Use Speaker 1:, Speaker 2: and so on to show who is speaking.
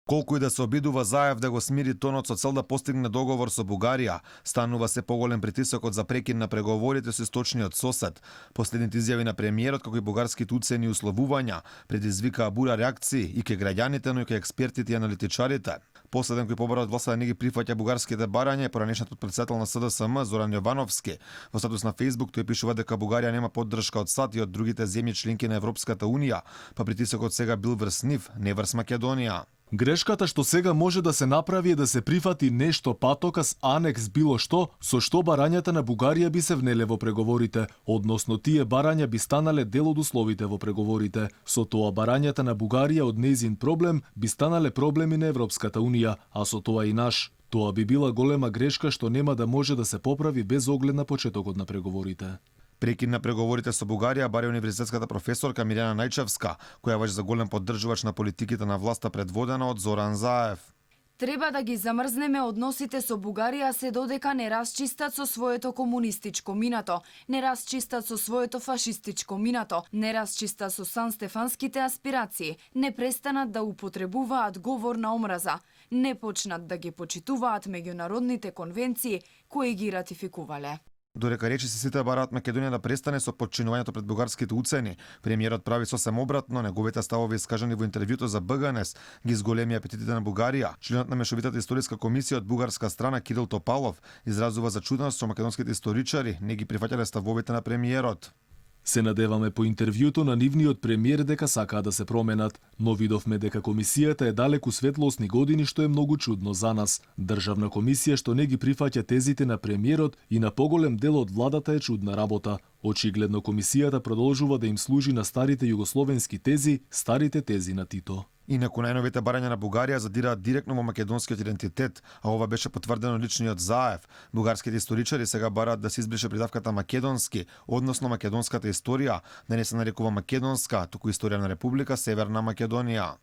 Speaker 1: Колку и да се обидува Заев да го смири тонот со цел да постигне договор со Бугарија, станува се поголем притисокот за прекин на преговорите со источниот сосед. Последните изјави на премиерот, како и бугарските уцени и условувања, предизвикаа бура реакции и ке граѓаните, но и ке експертите и аналитичарите. Последен кој побара од власта да не ги прифаќа бугарските барања е поранешниот подпредседател на СДСМ Зоран Јовановски. Во статус на Facebook тој пишува дека Бугарија нема поддршка од САД и од другите земји членки на Европската унија, па притисокот сега бил врз нив, не врз Македонија.
Speaker 2: Грешката што сега може да се направи е да се прифати нешто патокас, анекс, било што, со што барањата на Бугарија би се внеле во преговорите, односно тие барања би станале дел од условите во преговорите. Со тоа барањата на Бугарија од нејзин проблем би станале проблеми на Европската унија, а со тоа и наш. Тоа би била голема грешка што нема да може да се поправи без оглед на почетокот на преговорите.
Speaker 1: Прекин на преговорите со Бугарија баре универзитетската професорка Мирјана Најчевска, која веќе за голем поддржувач на политиките на власта предводена од Зоран Заев.
Speaker 3: Треба да ги замрзнеме односите со Бугарија се додека не расчистат со своето комунистичко минато, не расчистат со своето фашистичко минато, не расчистат со санстефанските аспирации, не престанат да употребуваат говор на омраза, не почнат да ги почитуваат меѓународните конвенции кои ги ратификувале.
Speaker 1: Додека речиси сите бараат Македонија да престане со подчинувањето пред бугарските уцени, премиерот прави сосем обратно, неговите ставови искажани во интервјуто за БГНС ги зголеми апетитите на Бугарија. Членот на мешовитата историска комисија од бугарска страна Кирил Топалов изразува зачуденост што македонските историчари не ги прифаќале ставовите на премиерот.
Speaker 2: Се надеваме по интервјуто на нивниот премиер дека сакаа да се променат, но видовме дека комисијата е далеку светлосни години што е многу чудно за нас. Државна комисија што не ги прифаќа тезите на премиерот и на поголем дел од владата е чудна работа. Очигледно комисијата продолжува да им служи на старите југословенски тези, старите тези на Тито.
Speaker 1: Инаку најновите барања на Бугарија задираат директно во македонскиот идентитет, а ова беше потврдено личниот Заев. Бугарските историчари сега бараат да се избрише придавката македонски, односно македонската историја, да не се нарекува македонска, туку историја на Република Северна Македонија.